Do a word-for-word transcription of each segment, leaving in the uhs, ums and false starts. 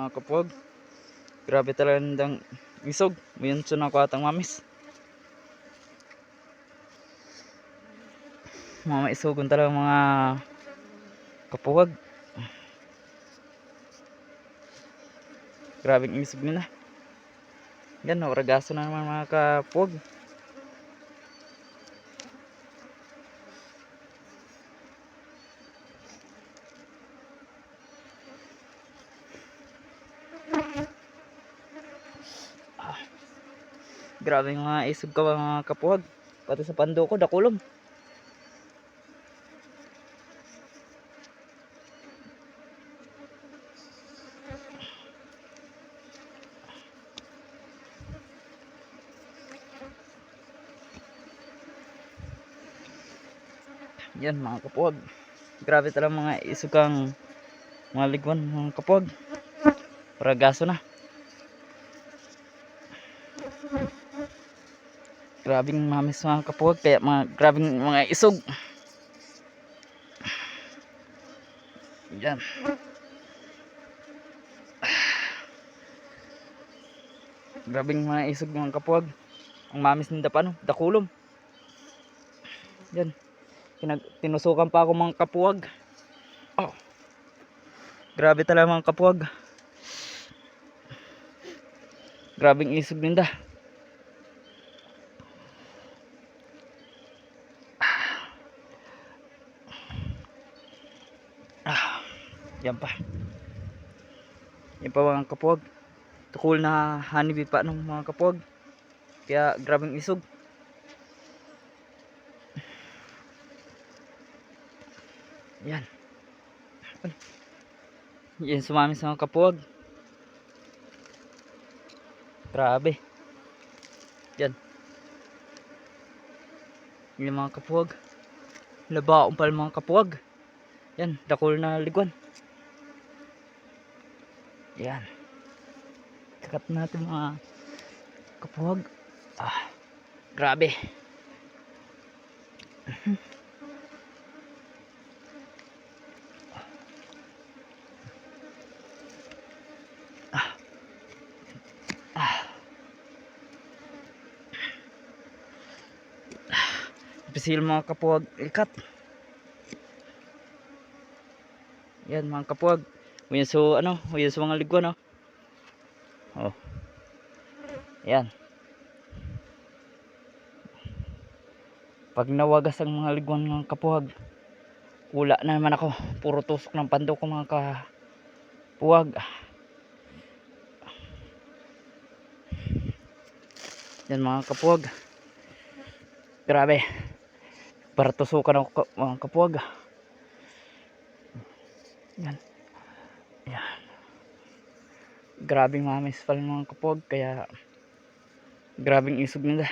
Mga kapuwag, grabe talaga nindang isog. Mayon sa nako atang mamis. Mga maisogon talaga, mga kapuwag. Grabeng isog nila. Yan, oragaso na naman, mga kapuwag. Ah, grabe mga isog ka, mga kapuwag. Pati sa pando ko, dakulom. Yan, mga kapuwag. Grabe talaga mga isog kang mga ligwan, mga kapuwag. Oragaso na. Grabing mamis, mga kapuwag, kaya mga, grabing mga isog. Yan. Grabing mga isog, mga kapuwag. Ang mamis ninda pa, no? Dakulom. Yan. Kinag-, tinusukan pa ako, mga kapuwag. Oh. Grabe talaga, mga kapuwag. Grabeng isog ninda. Ah, yan pa. Yan pa, mga kapuwag. Dakulom na honeybee pa, no, mga kapuwag. Kaya grabeng isog. Yan. Yan, sumamis, mga kapuwag. Grabe. Yan. Yan, mga kapuwag. Labaon pa, mga kapuwag. Yan, dakul na ligwan. Yan. Kakat natin, mga kapuwag. Ah, grabe. Ah. Ah. Pisil, mga kapuwag, ikat. Yan, mga kapuwag. Uyan so, ano, uyan so mga ligwan, oh. Oh. Yan. Pag nawagas ang mga ligwan, mga kapuwag, wala na naman ako. Puro tusok ng pando ko, mga kapuwag. Yan, mga kapuwag. Grabe. Para tusukan ako, ka-, mga kapuwag. Yan. Yan. Grabeng mamis pala, mga kapuwag, kaya grabeng isog nila.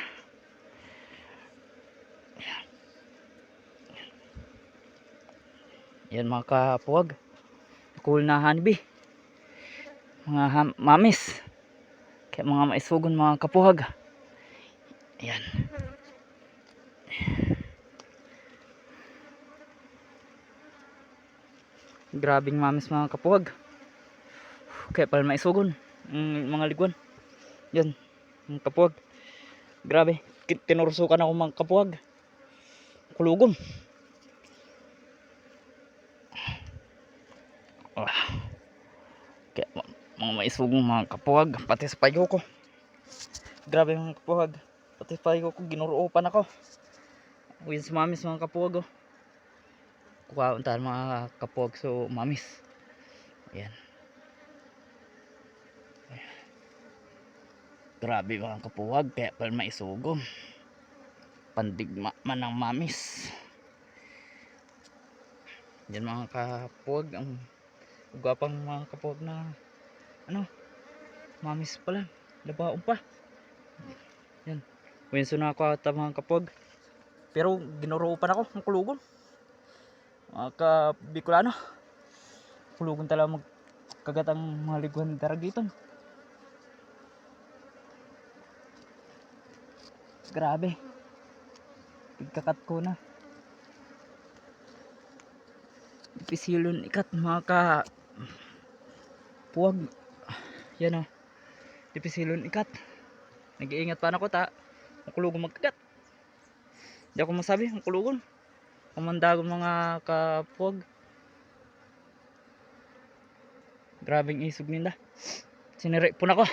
Yan. Yan, mga kapuwag. Cool na honeybee. Mga ham-, mamis. Kaya mga maisogon, mga kapuwag. Yan. Grabeng mamis, mga kapuwag. Kaya pala maisogon ang mga ligwan. Yan, mga kapuwag. Grabe. Ki-, tinurusukan ako, mga kapuwag. Kulugon. Ah. Kaya ma-, mga maisogon, mga kapuwag. Pati sa payo ko. Grabe, mga kapuwag. Pati payo ko, ginuroopan ako. Uyan si mamis, mga kapuwag, oh. Kuhaon ta, mga kapuwag, so mamis. Ayan. Grabe, mga kapuwag, kaya pala maisugom. Pandigma man ang mamis. Yan, mga kapuwag, ang gwapang mga kapuwag na, ano, mamis pala, labaon pa. Yan. Wenso na ako ata, mga kapuwag. Pero ginuroopan ako, ang kulugon. Mga ka-Bicolano, kulugon talaga magkagat ang mga liguhan ni Daragiton. Grabe. Pigkakat ko na. Pisilon ikat, mga ka-, puwag. Yan o. Dipisilon ikat. Nag-iingat pa ako ta makulog magkagat. Di ako masabi, ang kulugon. Pamandagon mga kapuwag. Grabeng isog ninda. Siniripon ako.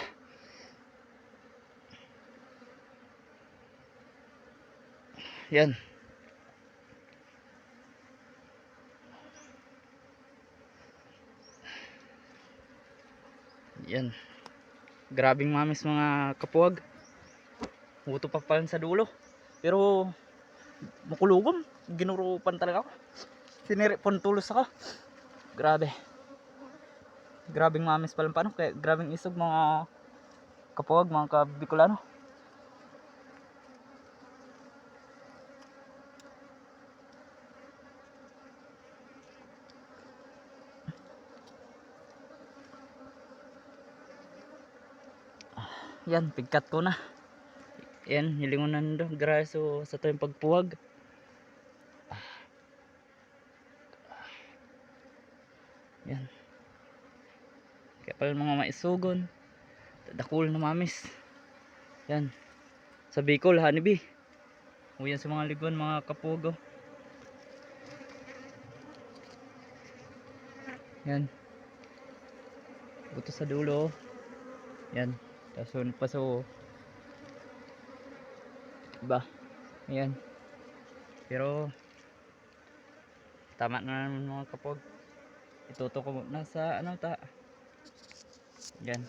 Yan. Yan. Grabing mamis mga kapuwag. Uto pa pala sa dulo. Pero makulugom. Ginurupan talaga ako. Siniripon tulos ako. Grabe. Grabing mamis palang paano. Kaya grabing isog mga kapuwag, mga kabikolano. Yan, pigkat ko na. Yan, hilingon na nindo. Graso sa tuyong pagpuwag. Yan. Kaya pala mga maisogon. Dakul na mamis. Yan. Sa Bicol, honeybee. O yan sa mga liguan, mga kapuwag, oh. Yan. Buto sa dulo, oh. Yan. Tapos yun pa sa, oh. Diba? Yan. Pero tama na naman, mga kapuwag. Itutok ko muna sa ano ta. Yan.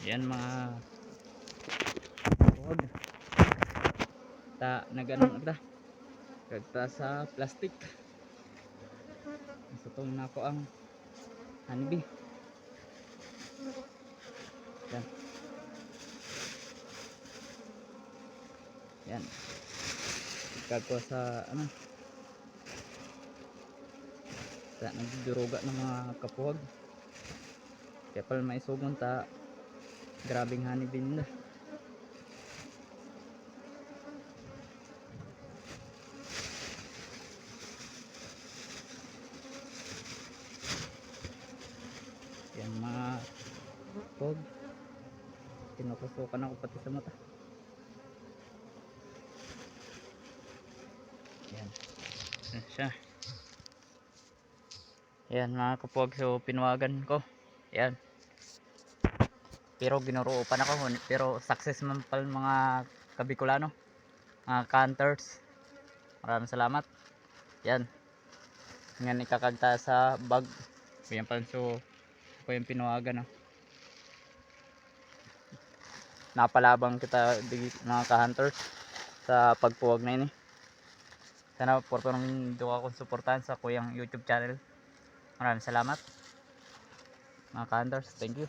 Yan, mga kapuwag. Ta, nag-ano na ta. Kagta sa plastic. Sa tong nako ang honeybee. Yan. Yan. Kagkuha sa ano. Sa nagduruga ng mga kapuwag. Kaya pala maisogon ta. Grabing honeybee na. Yan, mga pog. Tinutusukan ako pati sa mata. Yan. Yan siya. Yan, mga kapog, so pinuwagan ko. Yan. Pero ginuruopan ako, pero success man pala, mga kabikolano, mga ka-hunters. Maraming salamat. Yan. Ngan ikakagta sa bag. Yan pala, so, ako yung pinuwagan, no. Napalabang kita, di, mga ka-hunters, sa pagpuwag na ini. Sana pwede nyo akong suportahan sa kuyang YouTube channel. Maraming salamat, mga ka-hunters. Thank you.